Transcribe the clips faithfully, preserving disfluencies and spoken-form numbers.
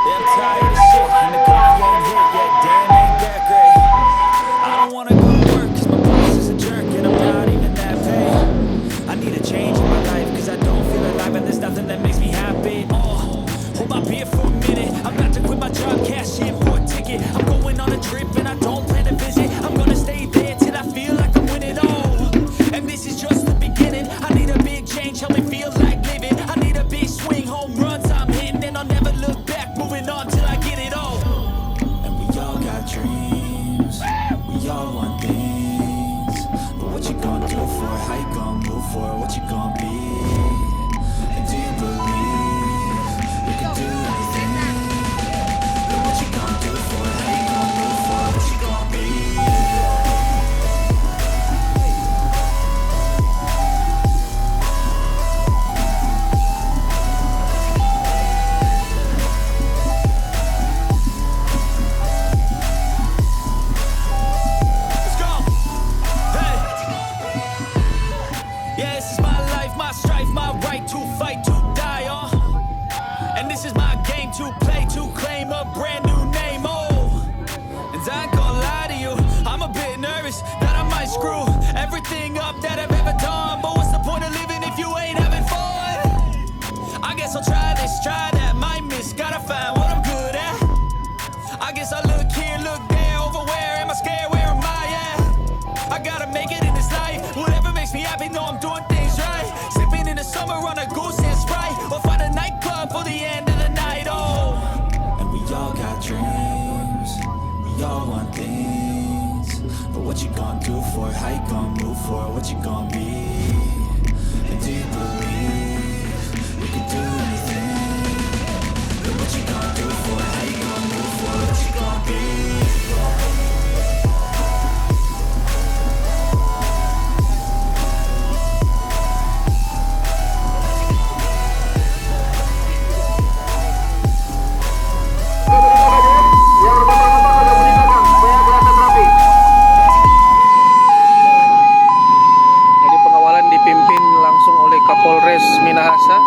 Yeah, I'm tired of shit, and the coffee ain't hit yet. Damn, ain't that great? I don't wanna go to work, 'cause my boss is a jerk, and I'm not even that paid. I need a change in my life, 'cause I don't feel alive, and there's nothing that makes me happy. Oh, hold my beer for a minute. I'm about to quit my job, cash in for a ticket. I'm going on a trip, and I don't plan to visit. I'm gonna stay there till I feel like I'm winning. Oh, and this is just the beginning. I need a big change, help me feel like living. I need a big swing, home runs I'm hitting, and I'll never look back. Moving on till I get it all. And we all got dreams, we all want things. But what you gonna do for it? How you gonna move for it? What you gonna be? And do you believe you can do anything? But what you gonna do for it? How you gonna move for it? What you gonna be? Let's go. Hey. Yeah, this is my life, my strife, my right to fight, to die, uh. And this is my game to play, to claim a brand new name, oh. And I ain't gonna lie to you, I'm a bit nervous that I might screw everything up that I've ever done. But what's the point of living if you ain't having fun? I guess I'll try this, try that, might miss, gotta find what I'm good at. I guess I look here, look there, over where am I scared, where am I at? I gotta make it in this life, whatever makes me happy, know I'm doing things right. Sipping in the summer on a goose and Sprite, or find a nightclub for the end of the night, oh. And we all got dreams, we all want things. But what you gonna do for it? How you gonna move for it? What you gonna be? And do you believe you can do anything? But what you gonna do for it? How you gonna move for it? What you gonna be? Jadi pengawalan dipimpin langsung oleh Kapolres Minahasa.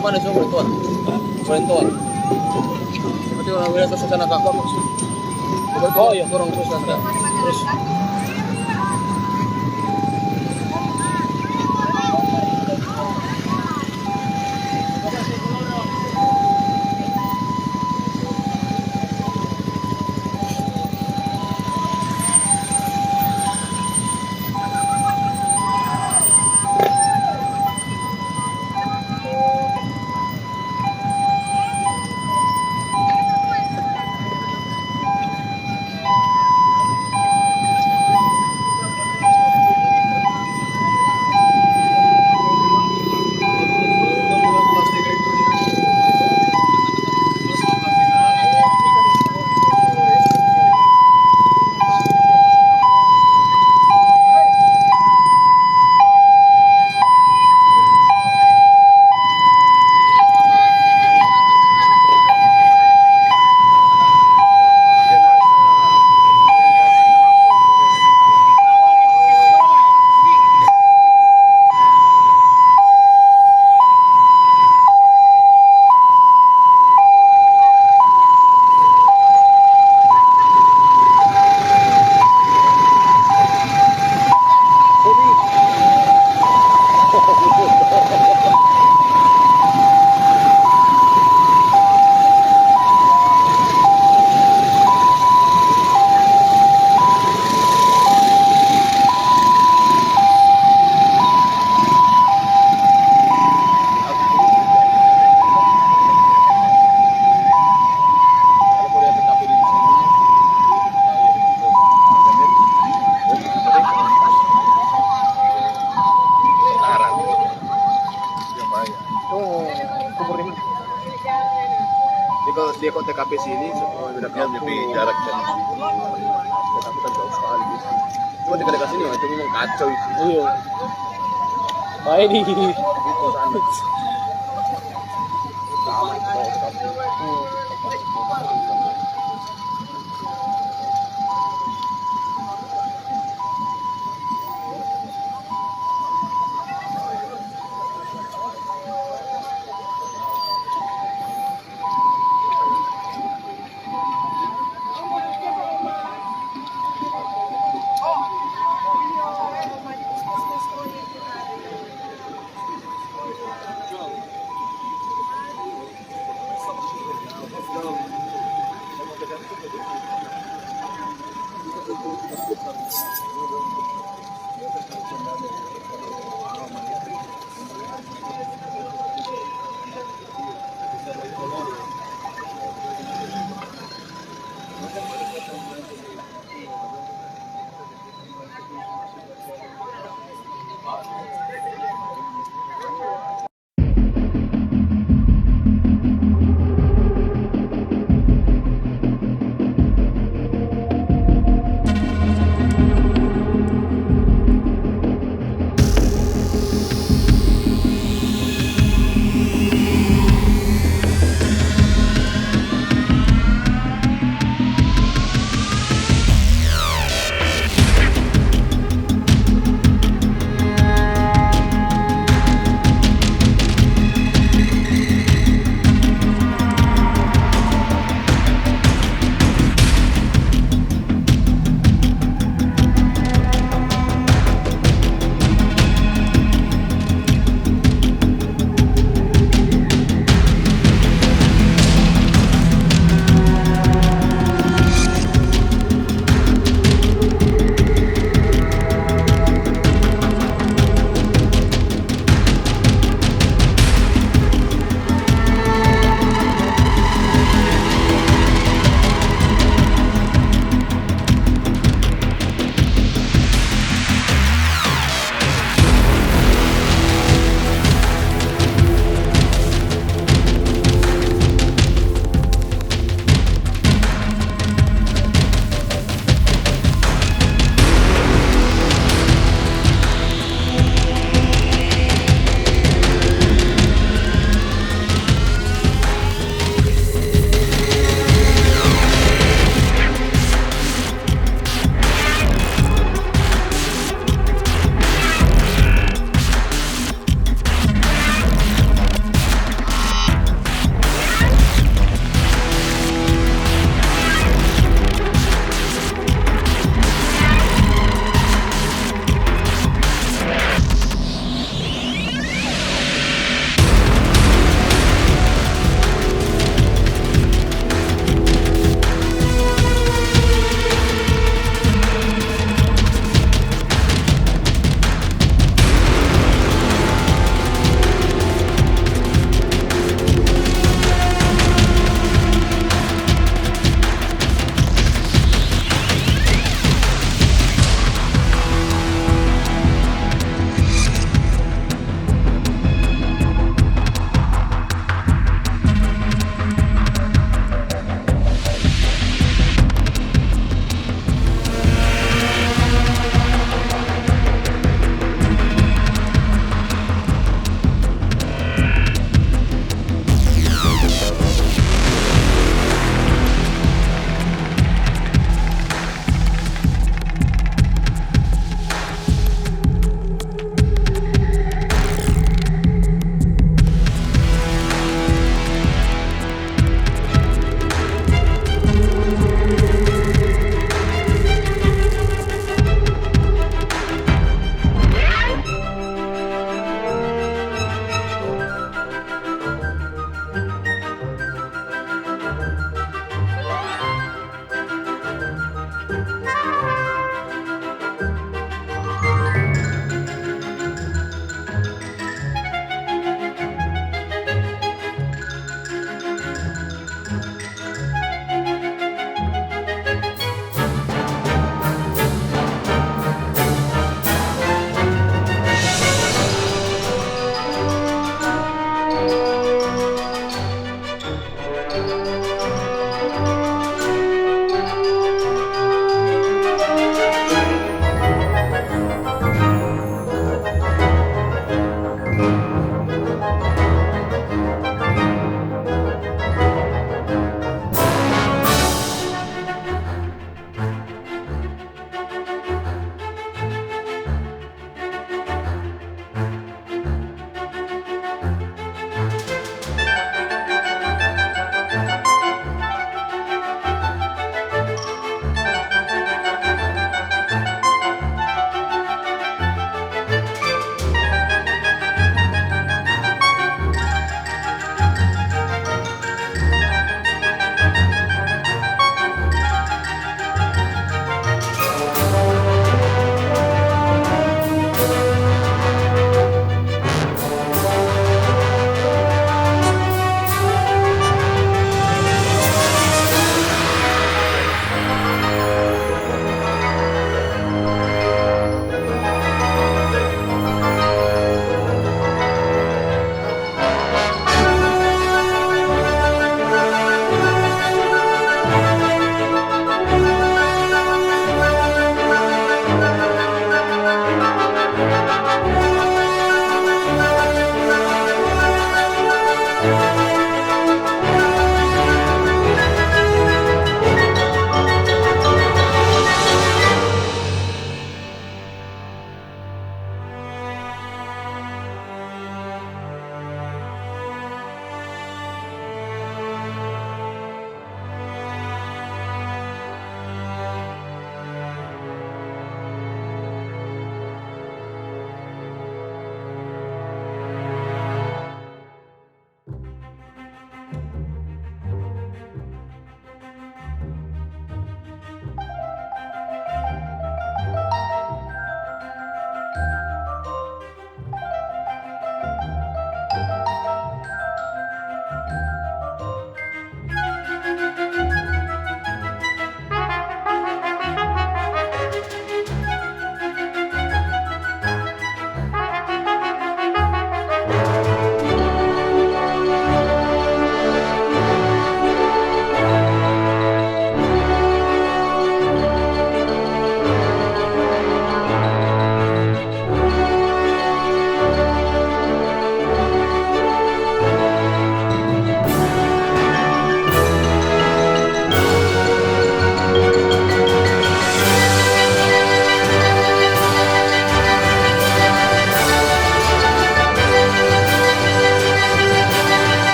Mana coba tuan? Boleh tuan. Berarti orang biasa sana kak. Oh iya, kurang terus sana. Terus. Oh, kubur di mana? Dia kalau dia kok T K P sini, semua udah. Dia kampung. Lebih jarak dari sini. T K P kan jauh sekali gitu. Cuma dekat-dekat sini, itu memang kacau itu. Iya. Baik di. Itu sana. Sama, itu kampung. Hmm.